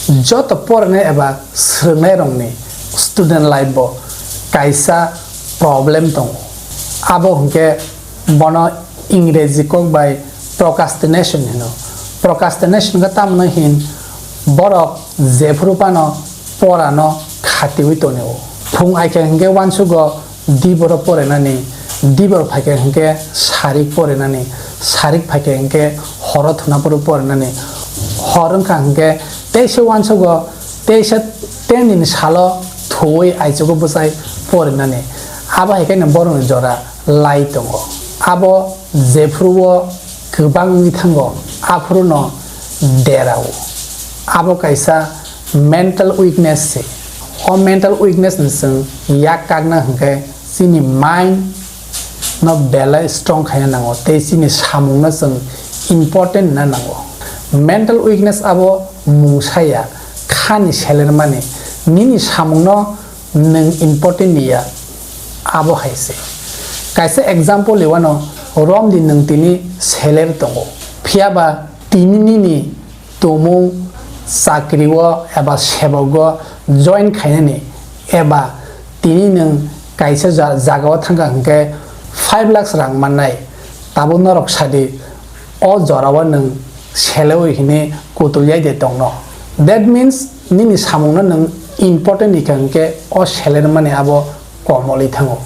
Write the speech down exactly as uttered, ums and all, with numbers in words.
Joto porinai eba swrwngnairokni student life bo kaisa problem tongo. Abo hwnkhe bono Ingreji kok bai procrastination hino. Procrastination khe tamoni hin, borok jephuru phano porano khatiui tonio. Phung aikha hwnkhe uansugo diboro porinani, dibor phaikha hwnkhe sarik porinani, sarik phaikha hwnkhe horo thwnaphuru porinani, hor wngkha hwnkhe teisa uansugo teisa tenini salo thuwi aichugo bwchai porinani. Abo hai khe borokni jora lai tongo. Abo jephuru o kwbang wngwi thango, aphuru no derao. Abo kaisa mental weakness se. O mental weakness ni chwng yak kakna hwnkhe chini mind no belai strong khaina nango tei chini samung no chwng important na nango. Mental weakness abo mungsa ya, khani selermani, nini samung no nwng important ni ya, abo hai se. Kaisa example liwano romdi, nwng tini seler tongo, phiyaba tini nini tumung chakri o eba sebok o join khainani eba tini nwng kaisa ja-, jaga o thangkha hwnkhe five lakhs rang mannai, tabuk norok sadi o jora o nwng selewi hwnwi kutul yai de tongno. That means nini samung no nwng important ni kha hwnkhe o seler mani abo komolwi thango.